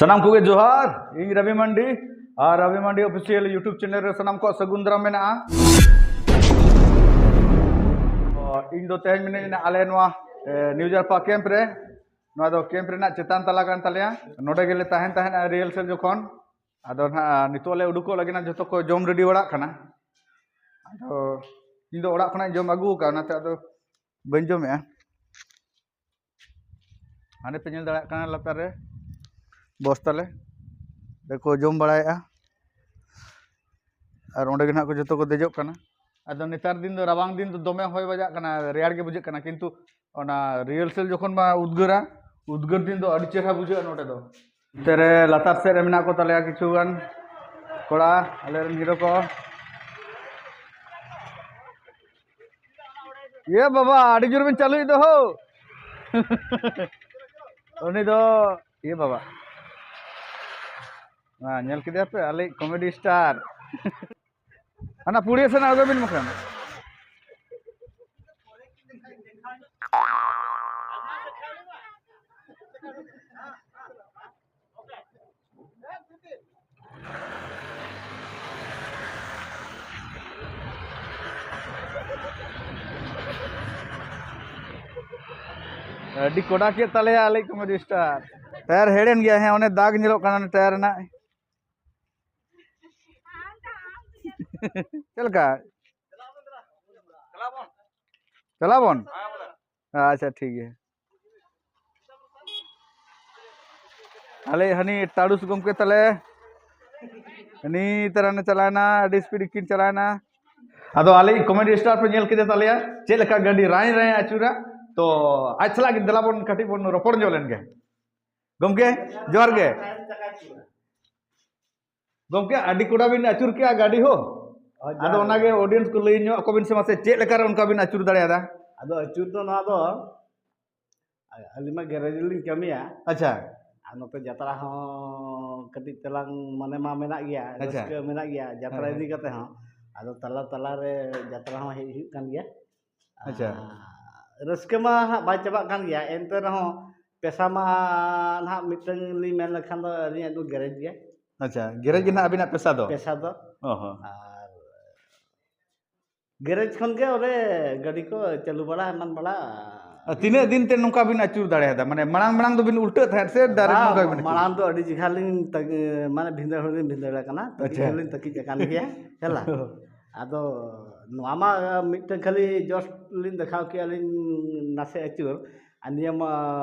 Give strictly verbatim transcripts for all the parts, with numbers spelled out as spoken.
ᱥᱟᱱᱟᱢ ᱠᱚᱜᱮ ᱡᱚᱦᱟᱨ᱾ ᱤᱧ ᱨᱚᱵᱤ ᱢᱟᱱᱰᱤ ᱟᱨ ᱨᱚᱵᱤ ᱢᱟᱱᱰᱤ ᱚᱯᱷᱤᱥᱤᱭᱟᱞ YouTube ᱪᱮᱱᱮᱞ ᱨᱮ ᱥᱟᱱᱟᱢ ᱠᱚᱣᱟᱜ ᱥᱟᱹᱜᱩᱱ ᱫᱟᱨᱟᱢ ᱢᱮᱱᱟᱜᱼᱟ᱾ ᱛᱚ, ᱤᱧ ᱫᱚ ᱛᱮᱦᱮᱧ ᱢᱤᱱᱟᱹᱧᱟ ᱟᱞᱮ ᱱᱚᱣᱟ, ᱮ, ᱱᱤᱭᱩ ᱡᱟᱨᱯᱟ ᱠᱮᱢᱯ ᱨᱮ᱾ ᱱᱚᱣᱟ ᱫᱚ ᱠᱮᱢᱯ ᱨᱮᱱᱟᱜ ᱪᱮᱛᱟᱱ ᱛᱟᱞᱟ ᱠᱟᱱ ᱛᱟᱞᱮᱭᱟ᱾ ᱱᱚᱰᱮ ᱜᱮᱞᱮ ᱛᱟᱦᱮᱱ ᱛᱟᱦᱮᱸᱫ ᱨᱤᱦᱟᱨᱥᱮᱞ ᱡᱚᱠᱷᱚᱱ᱾ ᱟᱫᱚ ᱱᱟᱦᱟᱜ ᱱᱤᱛᱚᱜ ᱞᱮ ᱩᱰᱩᱠᱚᱜ ᱞᱟᱹᱜᱤᱫ, ᱱᱟᱜ ᱡᱚᱛᱚ ᱠᱚ ᱡᱚᱢ ᱨᱮᱰᱤ ᱵᱟᱲᱟᱜ ᱠᱟᱱᱟ᱾ ᱟᱫᱚ ᱤᱧ ᱫᱚ ᱚᱲᱟᱜ ᱠᱷᱚᱱᱟᱜ ᱤᱧ ᱡᱚᱢ ᱟᱹᱜᱩ ᱟᱠᱟᱫᱼᱟ, ᱚᱱᱟᱛᱮ ᱟᱫᱚ ᱵᱟᱹᱧ ᱡᱚᱢᱮᱜᱼᱟ᱾ ᱦᱟᱸᱰᱮ ᱯᱮ ᱧᱮᱞ ᱫᱟᱲᱮᱭᱟᱜ ᱠᱟᱱᱟ ᱞᱟᱛᱟᱨ ᱨᱮ ᱵᱚᱥᱛᱟ ᱞᱮ ᱨᱮᱠᱚ ᱡᱚᱢ ᱵᱟᱲᱟᱭᱮᱜᱼᱟ᱾ ᱟᱨ ᱚᱸᱰᱮ ᱜᱮ ᱱᱟᱦᱟᱜ ᱠᱚ ᱡᱚᱛᱚ ᱠᱚ ᱫᱮᱡᱚᱜ ᱠᱟᱱᱟ᱾ ᱟᱫᱚ ᱱᱮᱛᱟᱨ ᱫᱤᱱ ᱫᱚ ᱨᱟᱵᱟᱝ ᱫᱤᱱ ᱫᱚ ᱫᱚᱢᱮ ᱦᱚᱭ ᱵᱟᱡᱟᱜ ᱠᱟᱱᱟ, ᱨᱮᱭᱟᱲ ᱜᱮ ᱵᱩᱡᱷᱟᱹᱜ ᱠᱟᱱᱟ, ᱠᱤᱱᱛᱩ ᱚᱱᱟ ᱨᱤᱦᱟᱨᱥᱮᱞ ᱡᱚᱠᱷᱚᱱ ᱢᱟ ᱩᱫᱽᱜᱟᱹᱨᱟ, ᱩᱫᱽᱜᱟᱹᱨ ᱫᱤᱱ ᱫᱚ ᱟᱹᱰᱤ ᱪᱮᱦᱨᱟ ᱵᱩᱡᱷᱟᱹᱜᱼᱟ ᱱᱚᱰᱮ ᱫᱚ᱾ ᱱᱚᱛᱮ ᱨᱮ ᱞᱟᱛᱟᱨ ᱥᱮᱫ ᱨᱮ ᱢᱮᱱᱟᱜ ᱠᱚ ᱛᱟᱞᱮᱭᱟ ᱠᱤᱪᱷᱩ ᱜᱟᱱ ᱠᱚᱲᱟ, ᱟᱞᱮᱨᱮᱱ ᱦᱤᱨᱳ ᱠᱚ᱾ ᱮ ᱵᱟᱵᱟ, ᱟᱹᱰᱤ ᱡᱳᱨ ᱵᱤᱱ ᱪᱟᱹᱞᱩᱭᱮᱫ ᱫᱚ ᱦᱳ᱾ ᱩᱱᱤ ᱫᱚ, ᱮ ᱵᱟᱵᱟ᱾ ᱦᱮᱸ, ᱧᱮᱞ ᱠᱮᱫᱮᱭᱟ ᱯᱮ, ᱟᱞᱮ ᱠᱚᱢᱮᱰᱤ ᱥᱴᱟᱨ᱾ ᱦᱟᱱᱟ ᱯᱩᱲᱤᱭᱟᱹ ᱥᱮᱱᱟᱜ ᱟᱬᱜᱚᱭ ᱵᱤᱱ ᱵᱟᱠᱷᱟᱱ᱾ ᱟᱹᱰᱤ ᱠᱚᱰᱟ ᱠᱮᱫ ᱛᱟᱞᱮᱭᱟ ᱟᱞᱮ ᱠᱚᱢᱮᱰᱤ ᱥᱴᱟᱨ᱾ ᱴᱟᱭᱟᱨ ᱦᱮᱲᱮᱱ ᱜᱮᱭᱟ, ᱦᱮᱸ, ᱚᱱᱮ ᱫᱟᱜᱽ ᱧᱮᱞᱚᱜ ᱠᱟᱱᱟ ᱚᱱᱮ ᱴᱟᱭᱟᱨ ᱨᱮᱱᱟᱜ᱾ ᱪᱮᱫ ᱞᱮᱠᱟ? ᱪᱟᱞᱟᱣ ᱵᱚᱱ? ᱟᱪᱪᱷᱟ, ᱴᱷᱤᱠ ᱜᱮᱭᱟ᱾ ᱟᱞᱮ ᱦᱟᱹᱱᱤ ᱴᱟᱲᱩᱥ ᱜᱚᱢᱠᱮ ᱛᱟᱞᱮ, ᱦᱟᱹᱱᱤ ᱛᱟᱨᱟᱱᱮ ᱪᱟᱞᱟᱣᱮᱱᱟ, ᱟᱹᱰᱤ ᱥᱯᱤᱰ ᱠᱤᱱ ᱪᱟᱞᱟᱣᱮᱱᱟ᱾ ᱟᱫᱚ ᱟᱞᱮ ᱠᱚᱢᱮᱰᱤ ᱥᱴᱟᱨ ᱯᱮ ᱧᱮᱞ ᱠᱮᱫᱮ ᱛᱟᱞᱮᱭᱟ, ᱪᱮᱫ ᱞᱮᱠᱟ ᱜᱟᱹᱰᱤ ᱨᱟᱭ ᱨᱟᱭ ᱟᱹᱪᱩᱨᱟ᱾ ᱛᱚ ᱟᱡ ᱥᱟᱞᱟᱜ ᱜᱮ ᱫᱮᱞᱟ ᱵᱚᱱ ᱠᱟᱹᱴᱤᱡ ᱵᱚᱱ ᱨᱚᱯᱚᱲ ᱧᱚᱜ ᱞᱮᱱ ᱜᱮ᱾ ᱜᱚᱢᱠᱮ, ᱡᱚᱦᱟᱨ ᱜᱮ᱾ ᱜᱚᱢᱠᱮ, ᱟᱹᱰᱤ ᱠᱚᱰᱟ ᱵᱤᱱ ᱟᱹᱪᱩᱨ ᱠᱮᱜᱼᱟ ᱜᱟᱹᱰᱤ ᱦᱚᱸ᱾ ᱦᱳᱭ, ᱟᱫᱚ ᱡᱚᱦᱟᱨ ᱚᱱᱟᱜᱮ ᱜᱮ᱾ ᱚᱰᱤᱭᱮᱱᱥ ᱠᱚ ᱞᱟᱹᱭ ᱧᱚᱜ ᱟᱠᱚ ᱵᱤᱱ ᱥᱮ ᱢᱟᱥᱮ, ᱪᱮᱫ ᱞᱮᱠᱟᱨᱮ ᱚᱱᱠᱟ ᱵᱤᱱ ᱟᱹᱪᱩᱨ ᱫᱟᱲᱮᱭᱟᱫᱟ? ᱟᱫᱚ ᱟᱹᱪᱩᱨ ᱫᱚ ᱱᱚᱣᱟ ᱫᱚ, ᱟᱹᱞᱤᱧ ᱢᱟ ᱜᱮᱨᱮᱡᱽ ᱨᱮᱞᱤᱧ ᱠᱟᱹᱢᱤᱭᱟ᱾ ᱟᱪᱪᱷᱟ᱾ ᱟᱨ ᱱᱚᱛᱮ ᱡᱟᱛᱨᱟ ᱦᱚᱸ ᱠᱟᱹᱴᱤᱡ ᱛᱟᱞᱟᱝ ᱢᱚᱱᱮ ᱢᱟ ᱢᱮᱱᱟᱜ ᱜᱮᱭᱟ, ᱟᱪᱪᱷᱟ᱾ ᱨᱟᱹᱥᱠᱟᱹ ᱢᱮᱱᱟᱜ ᱜᱮᱭᱟ ᱡᱟᱛᱨᱟ ᱦᱮᱸ, ᱦᱮᱸ᱾ ᱤᱫᱤ ᱠᱟᱛᱮ ᱦᱚᱸ᱾ ᱟᱫᱚ ᱛᱟᱞᱟ ᱛᱟᱞᱟ ᱨᱮ ᱡᱟᱛᱨᱟ ᱦᱚᱸ ᱦᱮᱡ ᱦᱩᱭᱩᱜ ᱠᱟᱱ ᱜᱮᱭᱟ᱾ ᱟᱪᱪᱷᱟ᱾ ᱟᱨ ᱨᱟᱹᱥᱠᱟᱹ ᱢᱟ ᱦᱟᱸᱜ ᱵᱟᱭ ᱪᱟᱵᱟᱜ ᱠᱟᱱ ᱜᱮᱭᱟ, ᱮᱱᱛᱮ ᱨᱮᱦᱚᱸ ᱯᱮᱥᱟ ᱢᱟ ᱱᱟᱦᱟᱜ ᱢᱤᱫᱴᱟᱝ ᱞᱤᱧ ᱢᱮᱱ ᱞᱮᱠᱷᱟᱱ ᱫᱚ ᱟᱹᱞᱤᱧᱟᱜ ᱫᱚ ᱜᱮᱨᱮᱡᱽ ᱜᱮ᱾ ᱟᱪᱪᱷᱟ, ᱜᱮᱨᱮᱡᱽ ᱜᱮ ᱱᱟᱦᱟᱜ ᱟᱹᱵᱤᱱᱟᱜ ᱯᱮᱥᱟ ᱫᱚ? ᱯᱮᱥᱟ ᱫᱚ᱾ ᱚ ᱦᱚᱸ᱾ ᱟᱨ ᱜᱮᱨᱮᱡᱽ ᱠᱷᱚᱱ ᱜᱮ ᱚᱸᱰᱮ ᱜᱟᱹᱰᱤ ᱠᱚ ᱪᱟᱹᱞᱩ ᱵᱟᱲᱟ ᱮᱢᱟᱱ ᱵᱟᱲᱟ᱾ ᱟᱨ ᱛᱤᱱᱟᱹᱜ ᱫᱤᱱ ᱛᱮ ᱱᱚᱝᱠᱟ ᱵᱤᱱ ᱟᱹᱪᱩᱨ ᱫᱟᱲᱮᱭᱟᱫᱟ? ᱢᱟᱱᱮ ᱢᱟᱲᱟᱝ ᱢᱟᱲᱟᱝ ᱫᱚᱵᱤᱱ ᱩᱞᱴᱟᱹᱜ ᱛᱟᱦᱮᱸᱫ ᱥᱮ direct ᱵᱟᱝ, ᱱᱚᱝᱠᱟ ᱵᱤᱱ ᱟᱹᱪᱩᱨ? ᱢᱟᱲᱟᱝ ᱫᱚ ᱟᱹᱰᱤ ᱡᱮᱠᱷᱟ ᱞᱤᱧ ᱛᱟᱹᱜ-, ᱢᱟᱱᱮ ᱵᱷᱤᱸᱫᱟᱹᱲ ᱦᱚᱸᱞᱤᱧ ᱵᱷᱤᱸᱫᱟᱹᱲ ᱟᱠᱟᱱᱟ, ᱛᱟᱹᱠᱤᱡ ᱟᱪᱪᱷᱟ᱾ ᱦᱚᱸᱞᱤᱧ ᱛᱟᱹᱠᱤᱡ ᱟᱠᱟᱱ ᱜᱮᱭᱟ᱾ ᱦᱮᱞᱟ᱾ ᱟᱫᱚ ᱱᱚᱣᱟ ᱢᱟ ᱢᱤᱫᱴᱟᱝ ᱠᱷᱟᱹᱞᱤ just ᱞᱤᱧ ᱫᱮᱠᱷᱟᱣ ᱠᱮᱜᱼᱟ ᱞᱤᱧ ᱱᱟᱥᱮ ᱟᱹᱪᱩᱨ, ᱟᱨ ᱱᱤᱭᱟᱹ ᱢᱟ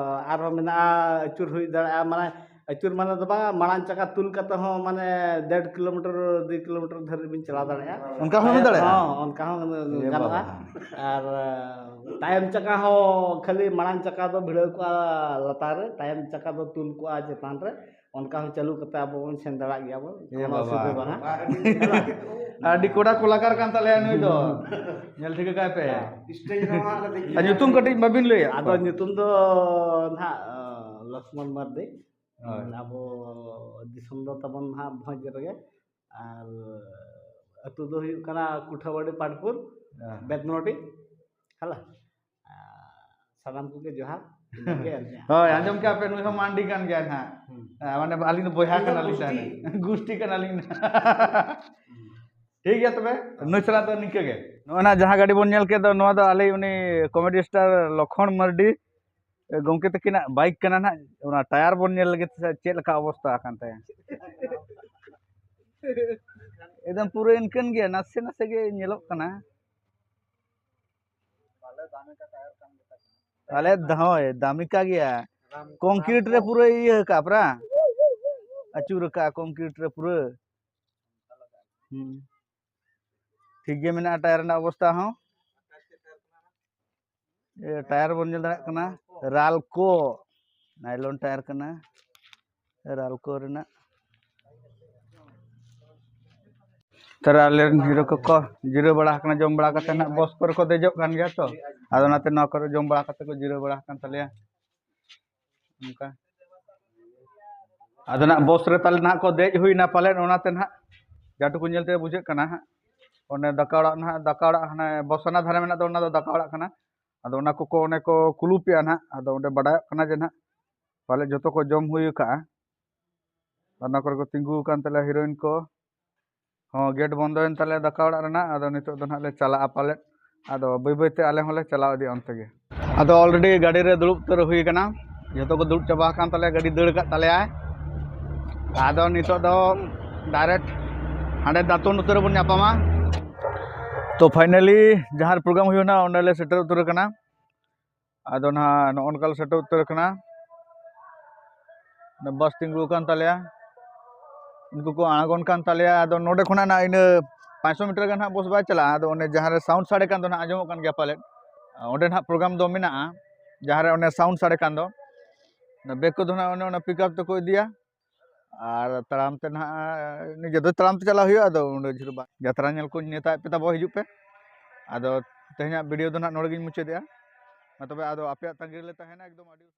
ᱟᱨᱦᱚᱸ ᱢᱮᱱᱟᱜᱼᱟ, ᱟᱹᱪᱩᱨ ᱦᱩᱭ ᱫᱟᱲᱮᱭᱟᱜᱼᱟ, ᱢᱟᱱᱮ ᱟᱹᱪᱩᱨ ᱢᱟᱱᱮ ᱫᱚ ᱵᱟᱝ, ᱢᱟᱲᱟᱝ ᱪᱟᱠᱟ ᱛᱩᱞ ᱠᱟᱛᱮ ᱦᱚᱸ ᱢᱟᱱᱮ ᱰᱮᱲ ᱠᱤᱞᱳᱢᱤᱴᱟᱨ, ᱫᱩᱭ ᱠᱤᱞᱳᱢᱤᱴᱟᱨ ᱫᱷᱟᱹᱨᱤᱡ ᱵᱤᱱ ᱪᱟᱞᱟᱣ ᱫᱟᱲᱮᱭᱟᱜᱼᱟ᱾ ᱚᱱᱠᱟ ᱦᱚᱸ ᱦᱩᱭ ᱫᱟᱲᱮᱭᱟᱜᱼᱟ? ᱦᱚᱸ, ᱚᱱᱠᱟ ᱦᱚᱸ ᱮ ᱜᱟᱱᱚᱜᱼᱟ᱾ ᱵᱟᱵᱟ᱾ ᱟᱨ ᱛᱟᱭᱚᱢ ᱪᱟᱠᱟ ᱦᱚᱸ ᱠᱷᱟᱹᱞᱤ ᱢᱟᱲᱟᱝ ᱪᱟᱠᱟ ᱫᱚ ᱵᱷᱤᱲᱟᱹᱣ ᱠᱚᱜᱼᱟ ᱞᱟᱛᱟᱨ ᱨᱮ, ᱛᱟᱭᱚᱢ ᱪᱟᱠᱟ ᱫᱚ ᱛᱩᱞ ᱠᱚᱜᱼᱟ ᱪᱮᱛᱟᱱ ᱨᱮ, ᱚᱱᱠᱟ ᱦᱚᱸ ᱪᱟᱹᱞᱩ ᱠᱟᱛᱮ ᱟᱵᱚ ᱵᱚᱱ ᱥᱮᱱ ᱫᱟᱲᱮᱭᱟᱜ ᱜᱮᱭᱟ ᱵᱚᱱ, ᱮ ᱠᱳᱱᱳ ᱵᱟᱵᱟ᱾ ᱚᱥᱩᱵᱤᱫᱷᱟ ᱵᱟᱝᱟ᱾ ᱟᱹᱰᱤ ᱠᱚᱲᱟ ᱠᱚᱞᱟᱠᱟᱨ ᱠᱟᱱ ᱛᱟᱞᱮᱭᱟ ᱱᱩᱭ ᱫᱚ᱾ ᱧᱮᱞ ᱴᱷᱤᱠ ᱠᱟᱭ ᱯᱮ᱾ Stage ᱨᱮᱦᱚᱸ ᱦᱟᱸᱜ ᱞᱮ ᱫᱮᱡ ᱟᱨ ᱧᱩᱛᱩᱢ ᱠᱟᱹᱴᱤᱡ ᱵᱟᱵᱤᱱ ᱞᱟᱹᱭᱟ? ᱟᱫᱚ ᱧᱩᱛᱩᱢ ᱫᱚ ᱱᱟᱦᱟᱜ ᱞᱚᱠᱥᱢᱚᱱ ᱢᱟᱨᱰᱤ᱾ ᱦᱳᱭ᱾ ᱟᱵᱚ ᱫᱤᱥᱚᱢ ᱫᱚ ᱛᱟᱵᱚᱱ ᱱᱟᱦᱟᱜ ᱵᱷᱚᱸᱡᱽ ᱨᱮᱜᱮ, ᱟᱨ ᱟᱹᱛᱩ ᱫᱚ ᱦᱩᱭᱩᱜ ᱠᱟᱱᱟ ᱠᱩᱴᱷᱟᱣᱟᱲᱤ ᱯᱟᱴᱯᱩᱨ, ᱦᱮᱸ᱾ ᱵᱮᱛᱱᱚᱰᱤ, ᱦᱮᱞᱟ᱾ ᱟᱨ ᱥᱟᱱᱟᱢ ᱠᱚᱜᱮ ᱡᱚᱦᱟᱨ᱾ ᱤᱱᱟᱹᱜᱮ ᱟᱹᱞᱤᱧᱟᱜ᱾ ᱦᱳᱭ, ᱟᱸᱡᱚᱢ ᱠᱮᱜᱼᱟ ᱯᱮ, ᱱᱩᱭ ᱦᱚᱸ ᱢᱟᱱᱰᱤ ᱠᱟᱱ ᱜᱮᱭᱟᱭ ᱱᱟᱦᱟᱜ᱾ ᱦᱩᱸ᱾ ᱦᱮᱸ, ᱢᱟᱱᱮ ᱟᱹᱞᱤᱧ ᱫᱚ ᱵᱚᱭᱦᱟ ᱟᱹᱞᱤᱧ ᱫᱚ ᱠᱟᱱᱟᱞᱤᱧ ᱜᱩᱥᱴᱤ᱾ ᱛᱟᱦᱚᱞᱮ᱾ ᱜᱩᱥᱴᱤ ᱠᱟᱱᱟᱞᱤᱧ ᱱᱟᱦᱟᱜ᱾ ᱴᱷᱤᱠ ᱜᱮᱭᱟ ᱛᱚᱵᱮ, ᱱᱩᱭ ᱥᱟᱞᱟᱜ ᱫᱚ ᱱᱤᱝᱠᱟᱹ ᱜᱮ᱾ ᱱᱚᱜᱼᱚᱭ ᱱᱟᱦᱟᱜ ᱡᱟᱦᱟᱸ ᱜᱟᱹᱰᱤ ᱵᱚᱱ ᱧᱮᱞ ᱠᱮᱫ ᱫᱚ, ᱱᱚᱣᱟ ᱫᱚ ᱟᱞᱮ ᱩᱱᱤ comedy star ᱞᱚᱠᱷᱚᱱ ᱢᱟᱨᱰᱤ ᱜᱚᱢᱠᱮ ᱛᱟᱹᱠᱤᱱᱟᱜ bike ᱠᱟᱱᱟ ᱱᱟᱦᱟᱜ᱾ ᱚᱱᱟ tyre ᱵᱚᱱ ᱧᱮᱞ ᱞᱟᱹᱜᱤᱫ ᱥᱮ ᱪᱮᱫ ᱞᱮᱠᱟ ᱚᱵᱚᱥᱛᱟ ᱟᱠᱟᱱ ᱛᱟᱭᱟ᱾ ᱮᱠᱫᱚᱢ ᱯᱩᱨᱟᱹ ᱤᱱᱠᱟᱹᱱ ᱜᱮᱭᱟ, ᱱᱟᱥᱮ ᱱᱟᱥᱮ ᱜᱮ ᱧᱮᱞᱚᱜ ᱠᱟᱱᱟ᱾ ᱟᱞᱮ ᱫ-, ᱦᱳᱭ, ᱫᱟᱢᱤᱠᱟ ᱜᱮᱭᱟ᱾ Concrete ᱨᱮ ᱯᱩᱨᱟᱹ ᱤᱭᱟᱹ ᱠᱟᱜᱼᱟ ᱯᱩᱨᱟ᱾ ᱟᱹᱪᱩᱨ ᱠᱟᱜᱼᱟ concrete ᱨᱮ ᱯᱩᱨᱟᱹ᱾ ᱦᱩᱸ᱾ ᱴᱷᱤᱠ ᱜᱮ ᱢᱮᱱᱟᱜᱼᱟ tyre ᱨᱮᱱᱟᱜ ᱚᱵᱚᱥᱛᱟ ᱦᱚᱸ᱾ ᱮ, tyre ᱵᱚᱱ ᱧᱮᱞ ᱫᱟᱲᱮᱭᱟᱜ ᱠᱟᱱᱟ, ᱨᱟᱞᱠᱳ, nylon tyre ᱠᱟᱱᱟ, ᱨᱟᱞᱠᱳ ᱨᱮᱱᱟᱜ᱾ ᱛᱟᱦᱞᱮ ᱟᱞᱮ ᱨᱮᱱ hero ᱠᱚᱠᱚ ᱡᱤᱨᱟᱹᱣ ᱵᱟᱲᱟ ᱟᱠᱟᱱᱟ, ᱡᱚᱢ ᱵᱟᱲᱟ ᱠᱟᱛᱮ ᱱᱟᱦᱟᱜ bus ᱠᱚᱨᱮ ᱠᱚ ᱫᱮᱡᱚᱜ ᱠᱟᱱ ᱜᱮᱭᱟ ᱛᱚ, ᱟᱫᱚ ᱚᱱᱟᱛᱮ ᱱᱚᱣᱟ ᱠᱚᱨᱮ ᱡᱚᱢ ᱵᱟᱲᱟ ᱠᱟᱛᱮ ᱠᱚ ᱡᱤᱨᱟᱹᱣ ᱵᱟᱲᱟ ᱟᱠᱟᱱ ᱛᱟᱞᱮᱭᱟ᱾ ᱚᱱᱠᱟ ᱟᱫᱚ ᱱᱟᱜ bus ᱨᱮ ᱛᱟᱦᱞᱮ ᱱᱟᱦᱟᱜ ᱠᱚ ᱫᱮᱡ ᱦᱩᱭᱱᱟ ᱯᱟᱞᱮᱱ, ᱚᱱᱟᱛᱮ ᱱᱟᱦᱟᱜ ᱡᱟ ᱴᱩᱠᱩ ᱧᱮᱞ ᱛᱮ ᱵᱩᱡᱷᱟᱹᱜ ᱠᱟᱱᱟ ᱦᱟᱸᱜ, ᱚᱸᱰᱮ ᱫᱟᱠᱟ ᱚᱲᱟᱜ ᱱᱟᱦᱟᱜ, ᱫᱟᱠᱟ ᱚᱲᱟᱜ ᱦᱟᱱᱮ bus ᱦᱟᱱᱟ ᱫᱷᱟᱨᱮ ᱢᱮᱱᱟᱜ ᱫᱚ, ᱚᱱᱟ ᱫᱚ ᱫᱟᱠᱟ ᱚᱲᱟᱜ ᱠᱟᱱᱟ᱾ ᱟᱫᱚ ᱚᱱᱟ ᱠᱚᱠᱚ ᱚᱱᱮ ᱠᱚ ᱠᱩᱞᱩᱯᱮᱜᱼᱟ ᱱᱟᱦᱟᱜ, ᱟᱫᱚ ᱚᱸᱰᱮ ᱵᱟᱰᱟᱭᱚᱜ ᱠᱟᱱᱟ ᱡᱮ ᱱᱟᱦᱟᱜ ᱯᱟᱞᱮᱫ ᱡᱚᱛᱚ ᱠᱚ ᱡᱚᱢ ᱦᱩᱭ ᱟᱠᱟᱜᱼᱟ᱾ ᱚᱱᱟ ᱠᱚᱨᱮ ᱠᱚ ᱛᱤᱸᱜᱩ ᱟᱠᱟᱱ ᱛᱟᱞᱮᱭᱟ ᱦᱤᱨᱳᱭᱤᱱ ᱠᱚ᱾ ᱦᱚᱸ, ᱜᱮᱴ ᱵᱚᱱᱫᱚᱭᱮᱱ ᱛᱟᱞᱮᱭᱟ ᱫᱟᱠᱟ ᱚᱲᱟᱜ ᱨᱮᱱᱟᱜ᱾ ᱟᱫᱚ ᱱᱤᱛᱚᱜ ᱫᱚ ᱱᱟᱦᱟᱜ ᱞᱮ ᱪᱟᱞᱟᱜᱼᱟ ᱯᱟᱞᱮᱫ᱾ ᱟᱫᱚ ᱵᱟᱹᱭ ᱵᱟᱹᱭᱛᱮ ᱟᱞᱮ ᱦᱚᱸᱞᱮ ᱪᱟᱞᱟᱣ ᱤᱫᱤᱜᱼᱟ ᱚᱱᱛᱮ ᱜᱮ᱾ ᱟᱫᱚ already ᱜᱟᱹᱰᱤ ᱨᱮ ᱫᱩᱲᱩᱵ ᱩᱛᱟᱹᱨ ᱦᱩᱭ ᱟᱠᱟᱱᱟ᱾ ᱡᱚᱛᱚ ᱠᱚ ᱫᱩᱲᱩᱵ ᱪᱟᱵᱟ ᱟᱠᱟᱱ ᱛᱟᱞᱮᱭᱟ, ᱜᱟᱹᱰᱤ ᱫᱟᱹᱲ ᱟᱠᱟᱫ ᱛᱟᱞᱮᱭᱟᱭ᱾ ᱟᱫᱚ ᱱᱤᱛᱚᱜ ᱫᱚ direct ᱦᱟᱸᱰᱮ ᱫᱟᱸᱛᱚᱱ ᱩᱛᱟᱹᱨ ᱨᱮᱵᱚᱱ ᱧᱟᱯᱟᱢᱟ᱾ ᱛᱚ finally ᱡᱟᱦᱟᱸ ᱨᱮ program ᱦᱩᱭᱩᱜᱼᱟ ᱚᱸᱰᱮ ᱞᱮ ᱥᱮᱴᱮᱨ ᱩᱛᱟᱹᱨ ᱟᱠᱟᱱᱟ᱾ ᱟᱫᱚ ᱱᱟᱦᱟᱜ ᱱᱚᱜᱼᱚ ᱱᱚᱝᱠᱟ ᱞᱮ ᱥᱮᱴᱮᱨ ᱩᱛᱟᱹᱨ ᱟᱠᱟᱱᱟ᱾ ᱵᱟᱥ ᱛᱤᱸᱜᱩ ᱟᱠᱟᱱ ᱛᱟᱞᱮᱭᱟ, ᱩᱱᱠᱩ ᱠᱚ ᱟᱬᱜᱚᱱ ᱠᱟᱱ ᱛᱟᱞᱮᱭᱟ᱾ ᱟᱫᱚ ᱱᱚᱰᱮ ᱠᱷᱚᱱᱟᱜ ᱱᱟᱜ ᱤᱱᱟᱹ ᱯᱟᱸᱪᱥᱚ ᱢᱤᱴᱟᱨ ᱜᱟᱱ ᱦᱟᱸᱜ ᱵᱚᱥ ᱵᱟᱭ ᱪᱟᱞᱟᱜᱼᱟ᱾ ᱟᱫᱚ ᱚᱱᱮ ᱡᱟᱦᱟᱸ ᱨᱮ sound ᱥᱟᱰᱮ ᱠᱟᱱ ᱫᱚ ᱱᱟᱜ ᱟᱸᱡᱚᱢᱚᱜ ᱠᱟᱱ ᱜᱮᱭᱟ ᱯᱟᱞᱮᱫ, ᱚᱸᱰᱮ ᱱᱟᱜ program ᱫᱚ ᱢᱮᱱᱟᱜᱼᱟ, ᱡᱟᱦᱟᱸ ᱨᱮ ᱚᱱᱮ sound ᱥᱟᱰᱮ ᱠᱟᱱ ᱫᱚ᱾ ᱚᱱᱟ bag ᱠᱚᱫᱚ ᱱᱟᱜ ᱚᱱᱮ ᱚᱱᱟ pickup ᱛᱮᱠᱚ ᱤᱫᱤᱭᱟ᱾ ᱟᱨ ᱛᱟᱲᱟᱢ ᱛᱮ ᱱᱟᱦᱟᱜ, ᱱᱤᱡᱮ ᱫᱚ ᱛᱟᱲᱟᱢ ᱛᱮ ᱪᱟᱞᱟᱜ ᱦᱩᱭᱩᱜᱼᱟ᱾ ᱟᱫᱚ ᱩᱱᱟᱹᱜ ᱡᱷᱟᱹᱞ ᱵᱟᱝ, ᱡᱟᱛᱨᱟ ᱧᱮᱞ ᱠᱚᱧ ᱱᱮᱣᱛᱟᱭᱮᱫ ᱯᱮ ᱛᱟᱵᱚ, ᱦᱤᱡᱩᱜ ᱯᱮ᱾ ᱟᱫᱚ ᱛᱮᱦᱮᱧᱟᱜ video ᱫᱚ ᱱᱟᱦᱟᱜ ᱱᱚᱰᱮ ᱜᱤᱧ ᱢᱩᱪᱟᱹᱫᱮᱜᱼᱟ᱾ ᱢᱟ ᱛᱚᱵᱮ, ᱟᱫᱚ ᱟᱯᱮᱭᱟᱜ ᱛᱟᱺᱜᱤ ᱨᱮᱞᱮ ᱛᱟᱦᱮᱱᱟ ᱮᱠᱫᱚᱢ ᱟᱹᱰᱤ